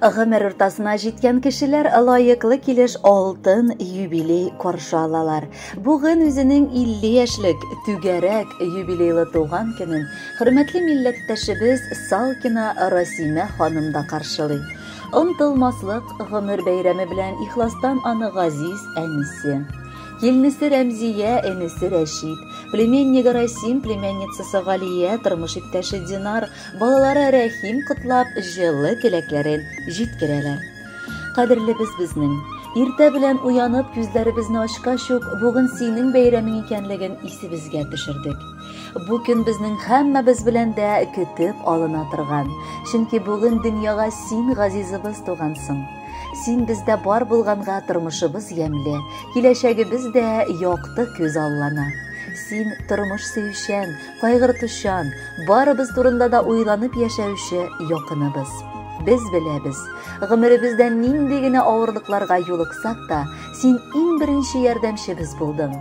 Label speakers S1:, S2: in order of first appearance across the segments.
S1: Гомер уртасына җиткән кешеләр лаеклы килеш алтын юбилей каршы алалар. Бүген үзенең 50 яшьлек түгәрәк юбилейлы туган көнен хөрмәтле милләттәшебез Салкина Расимә ханым да каршылый. Онытылмаслык гомер бәйрәме белән ихластан аны газиз әнисе, килнесе Рәмзия, энесе Рәшит, племеннигы Расим, племянницасы Галия, тормыш иптәше Динар, балалары Рәхим котлап, җылы теләкләрен җиткерәләр. Кадерлебез безнең, иртә белән уянып, күзләребезне ачкач ук, бүген синең бәйрәмең икәнлеген исебезгә төшердек. Бу көн безнең һәммәбез белән дә көтеп алына торган, чөнки бүген дөньяга син, газизыбыз, тугансың. Син бездә бар булганга тормышыбыз ямьле, киләчәгебез дә якты күз аллана. Син тормыш сөючән, кайгыртучан, барыбыз турында да уйланып яшәүче якыныбыз. Без беләбез, гомеребездә нинди генә авырлыкларга юлыксак та, син иң беренче ярдәмчебез булдың.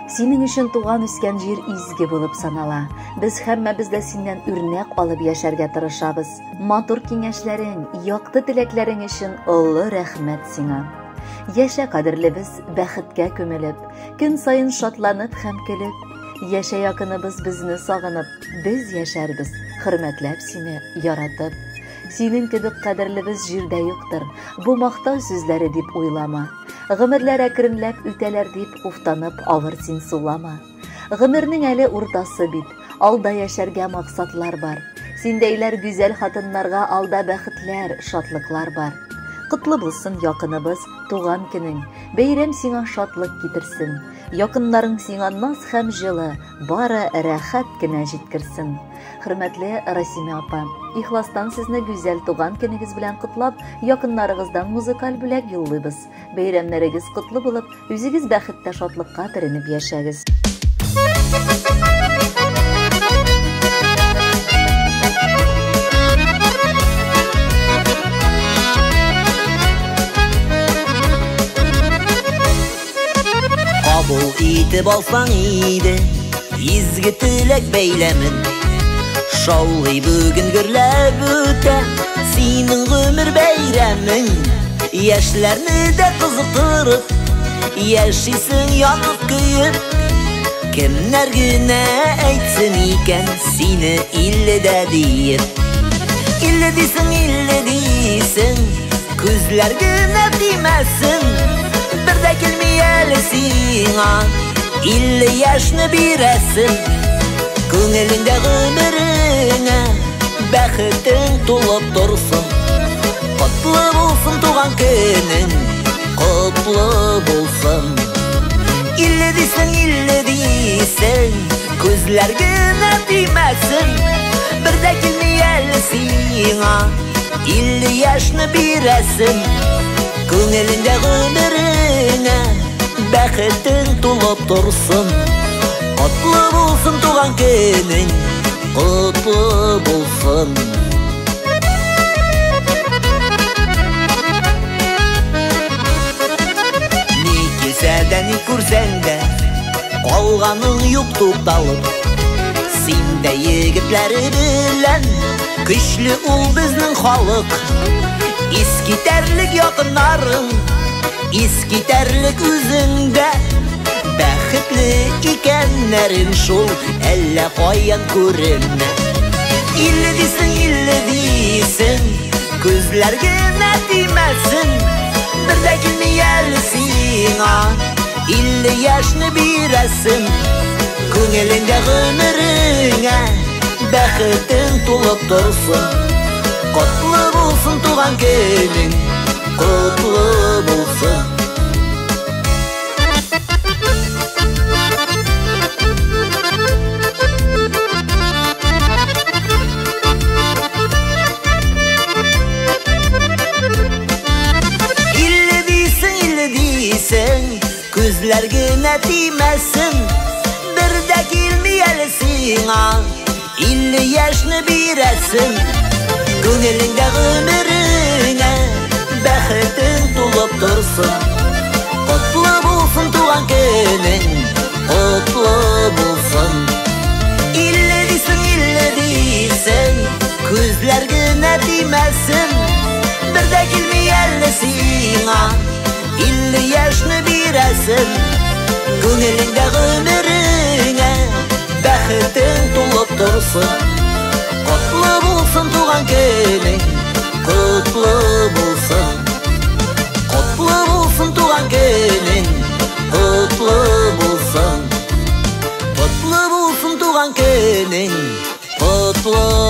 S1: Синең өчен туган үскән җир изге булып санала. Без һәммәбез дә синнән үрнәк алып яшәргә тырышабыз. Матур киңәшләрең, якты теләкләрең өчен олы рәхмәт сиңа. Яшә, кадерлебез, бәхеткә күмелеп, көн саен шатланып һәм көлеп. Яшә, якыныбыз, безне сагынып, без яшәрбез, хөрмәтләп сине, яратып. Синең кебек кадерлебез җирдә юктыр, бу мактау сүзләре дип уйлама. Гомерләр әкренләп үтәләр дип, уфтанып авыр син сулама. Гомернең әле уртасы бит, алда яшәргә максатлар бар. Синдәйләр гүзәл хатыннарга алда бәхетләр, шатлыклар бар. Котлы булсын, якыныбыз, туган көнең. Бәйрәм сиңа шатлык китерсен. Якыннарың сиңа наз һәм җылы, бары рәхәт кенә җиткерсен. Хөрмәтле Расимә апа, ихластан сезне гүзәл туган көнегез белән котлап, якыннарыгыздан музыкаль бүләк юллыйбыз. Бәйрәмнәрегез котлы булып, үзегез бәхеттә шатлыкка төренеп яшәгез.
S2: Кабул итеп алсаң иде изге теләк бәйләмен. Шаулый бүген гөрләп үтә синең гомер бәйрәмең. Яшьләрне дә кызыктырып, яшисең янып көеп. Кемнәр генә әйтсен икән сине илледә диеп. Илле дисең, илле дисең, күзләр генә тимәсен. Бер дә килми әле сиңа 50 яшьне бирәсен. Күңелеңдә гомереңә бәхетең тулып торсын. Котлы булсын туган көнең, котлы булсын. Илле дисең, илле дисең, күзләр генә тимәсен. Бер дә килми әле сиңа 50 яшьне бирәсен. Күңелеңдә гомереңә бәхетең тулып торсын. Котлы булсын туган көнең, котлы булсын. Ни килсә дә, ни күрсәң дә, калганың юк тукталып. Син дә егетләре белән көчле ул безнең халык. Искитәрлек якыннарың, искитәрлек үзең дә. Бәхетле икәннәрен шул әллә каян күренә. Илле дисең, илле дисең, күзләр генә тимәсен. Бер дә килми әле сиңа 50 яшьне бирәсен. Күңелеңдә гомереңә бәхетең тулып торсын. Котлы булсын туган көнең, котлы булсын. Илле дисең, илле дисең, күзләр генә тимәсен. Бер дә килми әле сиңа 50 яшьне бирәсен. Күңелеңдә гомереңә бәхетең тулып торсын. Котлы булсын туган көнең, котлы булсын. Илле дисең, илле дисең, күзләр генә тимәсен. Бер дә сиңа 50 яшьне бирәсем. Күңелеңдә гомереңә бәхетең тулып торсын. Котлы булсын туган көнең, котлы булсын. Котлы булсын туган көнең, котлы булсын. Котлы булсын туган көнең, котлы